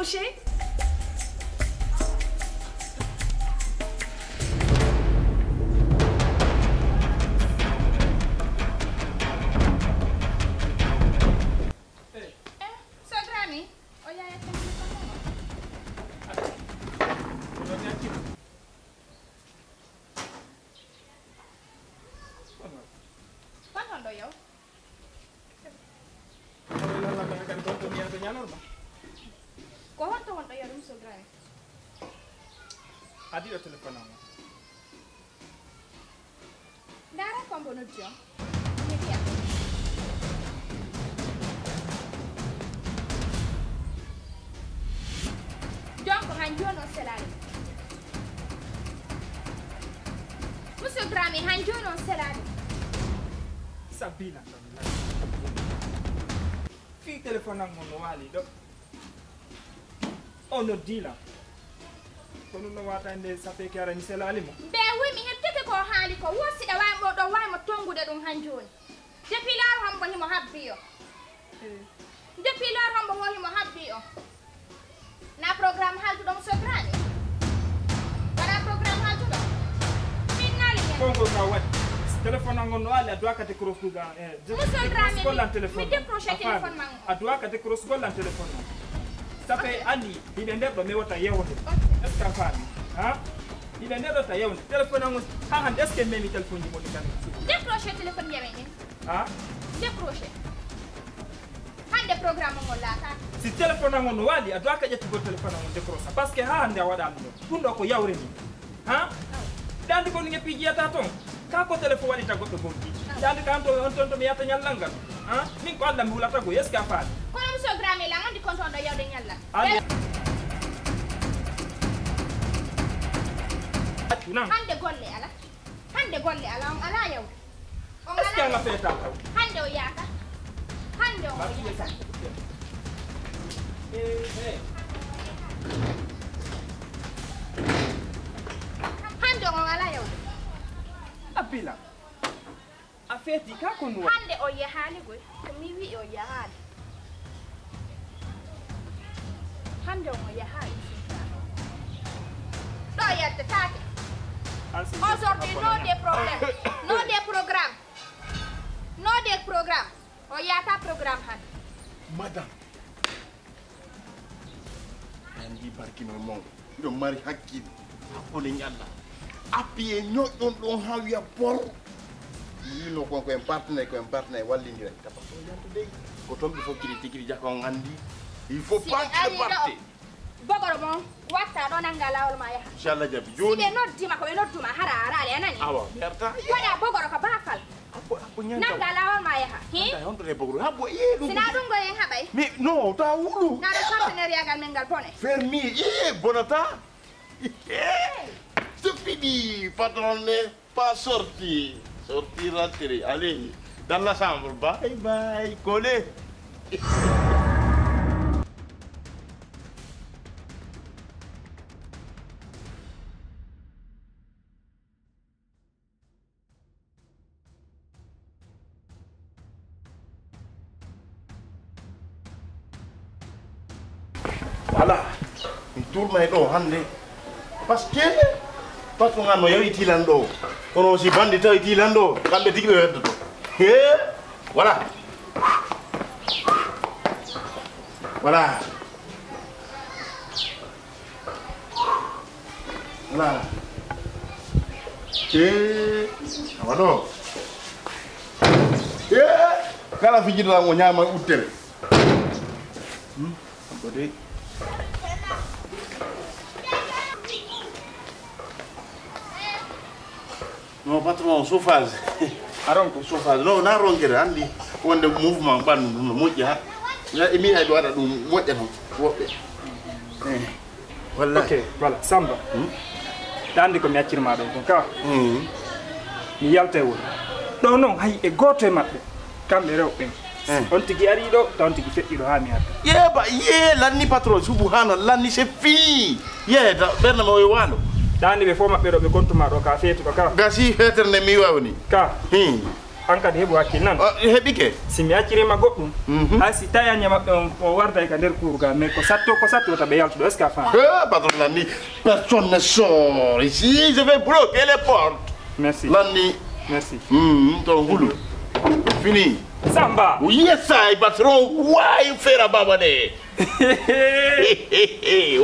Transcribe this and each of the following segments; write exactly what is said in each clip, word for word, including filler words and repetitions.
Chéri. Eh, so Dramé, o yaaya téléphone o. Kon honɗo yaw? Ko honto wonɗo yarum so Dramé? Adi ɗo téléphone am. Ndaara ko mbo noddi on. Mi wi'a. Donc, han jooni on selaali. Monsieur Dramé, han jooni on selaali. Sabila. Fii téléphone am on no waali ɗo. O noddi lan. Ko ɗum no wata nde sape ke ara mi selaali mo. Mbe wi mi hettike ko haali ko. Wo siɗa wawi mo ɗo wawi mo tongude ɗum han jooni. Depuis laaru hombo himo habbi o. Depuis laaru hombo wo himo habbi o. Na programme haaltuɗo mo sodraani. Wala programme haaltuɗo. Min naali hen. Konko ka waɗi. Téléphone an on no ali a doit ka décroche ɗum ga. Mo sodraani. Gollan téléphone. Mi décroche téléphone man. A doit ka décroche gollan téléphone on. Ça fait ali hiɓe nder ɗo mi wota yewde. Est-ce que a faami? Ha? Hiɓe nder ɗo ta yewde. Téléphone an on ha hande est-ce que memi téléphone ji mo ɗi kan? Décroche téléphone mbiyamen ɗin. Ha? Décroche. Hande programme on laataaka. Si téléphone an on no waali, a doit ka ƴettugol téléphone an on décroche. Parce que ha hande a waɗaali ɗo. Ɗum ɗo ko yawre ni. Ha? Ɗa andi ko ni piiji yata ton. Ka ko téléphone waɗi ta goɗɗo bonki. Ɗa andi ka on to, on ton to mi yata ñallal ngal. Ha? Min ko Allah mi hulata go, est-ce que a faami? Kono monsieur Dramé la andi kon ton ɗo yawde ñallal. Andi. Accu nan. Hande golle ala. Hande golle ala, on ala yawde. On est-ce que ala a nga yawde. Feeta taw? Hande o yaaka. Hande o yaaka. Eh, eh. Hande on ala yawde. Abila. A feeti ka ko nuwa. Hande o yahaali goy. Ko mi wi'i o yahaali. Hande on o yahaali. Ɗo yettetaake. Aujourd'hui, no des problèmes. No des programmes. No des programmes. O yaata programme hande. Madame. Andi barkino mon. Miɗo mari hakkille. Hakkille ñalla. Appuyer ñoƴƴon ɗon ha wiya por. Yino kon ko en partenaire, ko en partenaire wallindira. Tapa ko yantu dey. Ko ton ɓe fokkiri tigiri jako on andi. Il faut pas que parte. Bogoro mon watta ɗo nanga lawol ma yaha. Inchallah jabi. Joni. Si ɓe noddima ko ɓe nodduma hara araali a nani. Awa, merta. Waɗa bogoro ko bafal. Abbo, abbo ñanta. Nanga lawol ma yaha. Hi? Anta honto de bogoro. Abbo, eh, ɗum. Sina ɗum go en haɓay. Mi, no, ta wulu. Na ɗo partenariat gal men gal bone. Fermi, eh, bonata. C'est fini, patron ne. Pas sorti. Sorti, rentrer. Allez, dans la chambre. Bye bye. Collez. Voilà, mi tournay ɗo hannde. Parce que patron an no yawi tilan ɗo. Kono si bandi tawi tilan ɗo, kamɓe tigi ɓe weddoto. He, voilà. Voilà. Voilà. Te, awa ɗo. Te, kala fijirɗa mo ñaama uttere. Hmm? Ko de. No, patron, chauffage. A ronko chauffage. No, na ronkere, anndi wonde mouvement ɓanndu ɗum no moƴƴa. Ya, e mi ay ɗo waɗa ɗum moƴƴa noon, woɓɓe. Eh, wallahi. Ok, voilà, Samba. Hmm? Ɗa anndi ko mi accirma ɗon kon ka. Hmm. Mi yalta e wuro. Ɗo noon, hay e gooto e maɓɓe. Kamɓe rewɓe ɓen. Eh. On tigi ari ɗo, taw on tigi feƴƴi ɗo haa mi arta. Yeeba, yee, lanni patron, subhanallah, lanni c'est fini. Yee, ta, ɓernde ma o e waalo. Ɗa anndi ɓe fof maɓɓe ɗo, ɓe kontuma ɗo ka feetuɗo ka. Gasi feetere nde mi waawni. Ka. Hmm. An kadi heɓu hakkil nan. Ah, heɓike. Si mi acciriima goɗɗum, mhm, hay si tawi anniya maɓɓe on, o warday ka nder kuuruga, mais ko satto, ko satto wota ɓe yaltu ɗo, est-ce que a faami? Eh, patron Landi, personne ne sort ici, je vais bloquer les portes. Merci. Landi. Merci. Hmm, ton hulu. Fini. Samba. Yes, I, patron, why fera baba de?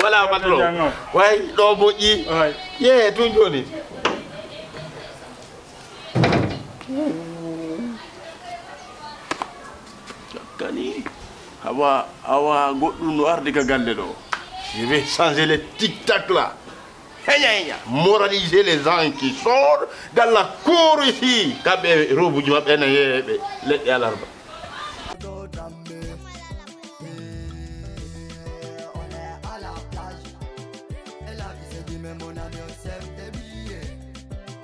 Voilà, patron. Jango. Way, ɗo moƴƴi. Way. Ye, tun joni. Kani, awa, awa, goɗɗum no ardi ka galle ɗo. Je vais changer les tic-tac là. Henya, henya. Moraliser les gens qui sortent dans la cour ici. Kamɓe robuji maɓɓe ene yeeɓe leɗɗe alarba. Et la vie c'est du même, on a bien observé des billets.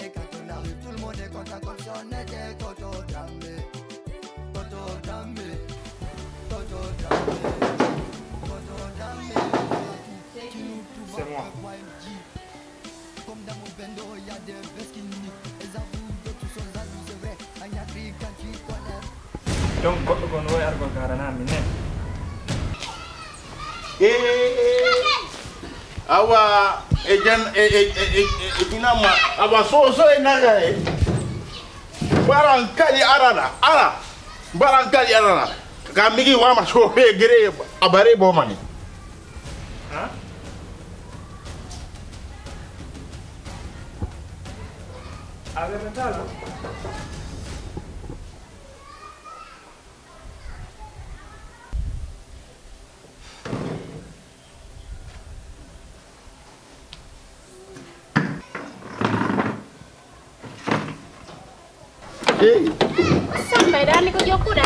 Et quand on arrive, tout le monde est content comme si on était Koto Dramé. Koto Dramé. Koto Dramé. Koto Dramé. C'est moi. Donc, goɗɗo ko no wawi argol ka arana min ne? Eh, awa, e jan, e, e, e, e, e, inama, awa, so, so, e naga, e. Mbaran kali arana, ara. Mbaran kali arana. Ka migi wama so fe gere, abare bo mani. Ha? A rewata lan? Hey. Samba, hiɗa anndi ko jokkuɗa?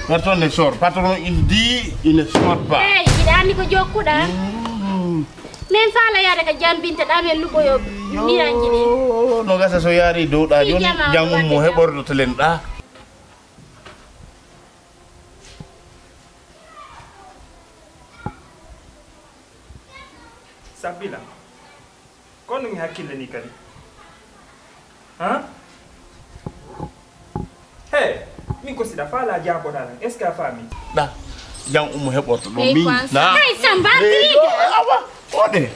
Personne ne sort. Patron, il dit, il ne sort pas. Hey, hiɗa anndi ko jokkuɗa? Mm. Min faala yaade ka jambinta ɗa men luɓoyo miranji ɗi. No gasa so yaari dow ɗa. Si joni jama jangum mo heɓordo telen ɗa. Sabila. Kono mi hakkille ni kadi. Ha? He, min ko siɗa faala jaaboɗa lan, est-ce que a faami? Ɗa, jam umu heɓorto ɗo. Hey, min Kwan. Na. Hey, Samba, hey, yo, awa, ode.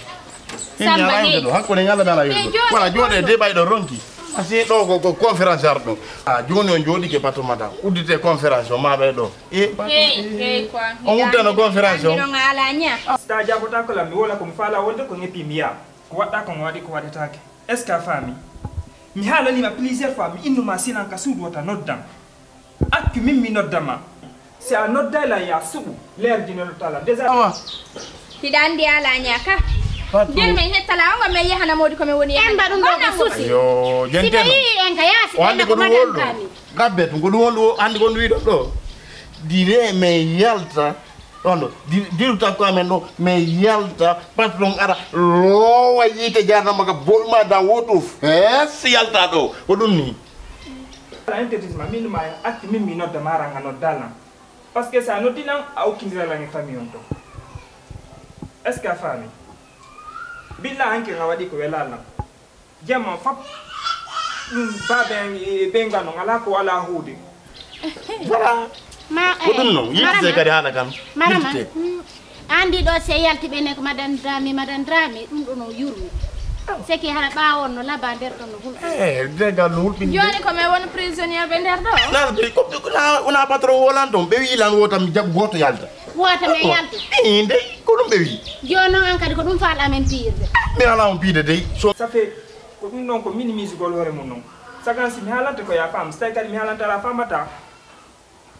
Samba, hey. Ɗo, hakkude ngala dala yo. Hey, jooɗe wala jooɗe ɗo. De ɓay ɗo ronki. Asi ɗo ko, ko conférence arɗo. Ah, joni on jooɗi ke bato madam. Uddite conférence o ma ɓay ɗo. Eh, bato, hey, eh, hey, Kwan. On uddano conférence o. Ɗon ala nya. Siɗa jaabota ko lam, mi wola ko mi faala wonde ko ŋepi mi yaa. Ko waɗɗa kon waɗi ko waɗetaake. Est-ce que a faami? Mi haalanima plusieurs fois, mi innuma silan ka suudu wota noddan. Accu min mi nodda ma. Si a nodday lan ya suɓu, leer jino no tala. Déjà. Awa. Hiɗa anndi ala ñaaka. Fatou. Nder men hettala on, men yahana moodi ko men woni yahana. En mbaɗum ɗo ko susi. Yo, si ɓe jenteno. Yii en ka yaasi, o andi ko ɗum wonɗo. Gabbe tun ko ɗum wonɗo, andi ko ɗum wiɗo ɗo. Dire men yalta. Ɗon ɗo, di-, diru takko amen ɗo, mi yalta, patron ara, loowa yiite jarnama ka boɗma da woto fees yalta ɗo. Ko ɗum ni. Ala interdit ma, min ma accu min mi nodda ma ranga nodda lan. Parce que sa noddi lan, a okkindira lan e famille on to. Est-ce que a faami? Billa hanke nga waɗi ko wela lan. Jamma fop, ɗum baabe en e ɓe ngano ngala ko wala huude. Voilà. Ma, ko ɗum non, yiltite kadi haala kam. Marama. Yiltite. Mm. Andi ɗo se yalti ɓe ne ko madan Drami, madan Drami, ɗum ɗo no yurmi. Seki hara ɓawo on no laba nder ɗon no hulɓi. Eh, degal no hulɓi. Joni ko men woni prisonnier ɓe nder ɗo? Nan ɓe ko, ko na, wona patron wolan ɗon, ɓe wi lan wota mi jaɓ goto yalta. Wota men yalta. Eh, ndey, ko ɗum ɓe wi. Joni non an kadi ko ɗum faal amen piyirde. Mi ala on piyde dey. So ça fait Ko ɗum ɗon ko minimisugol hoore mum non. Sagan si mi haalanta ko ya faam, si tawi kadi mi haalanta ala faamata,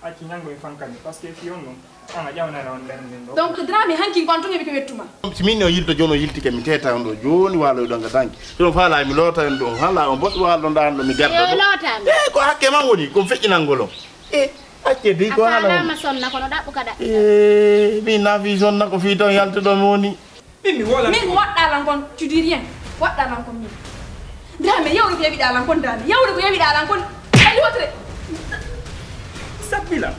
acci ñanngo e fankani, parce que fii on non, on a ƴawnere on nder nden ɗo. Donc, Dramé, hanki ko an tun heɓi ko wettuma. Si min o yilto jooni o yiltike, mi teeta on ɗo jooni waaloy ɗon ga danki. Si on faalaa mi loota on ɗon, hala on bos waalo ɗon ɗaan ɗo mi garda. Yo ɗo. Loota mi. Eh, ko hakke man woni, ko feƴƴinangol on. Eh, acce dey ko hala on. A faalaama sonna kono ɗaɓɓu ka ɗaɓɓu. Eh, mi nafi sonna ko fii ton yaltuɗo mi woni. Min mi woolan. Min ko waɗɗa lan kon, tu dis rien. Waɗɗa lan kon min. Dramé, yawri ko yeɓiɗa lan kon, Dramé. Yawri ko yeɓiɗa lan kon. Ay, wotere. Sabila.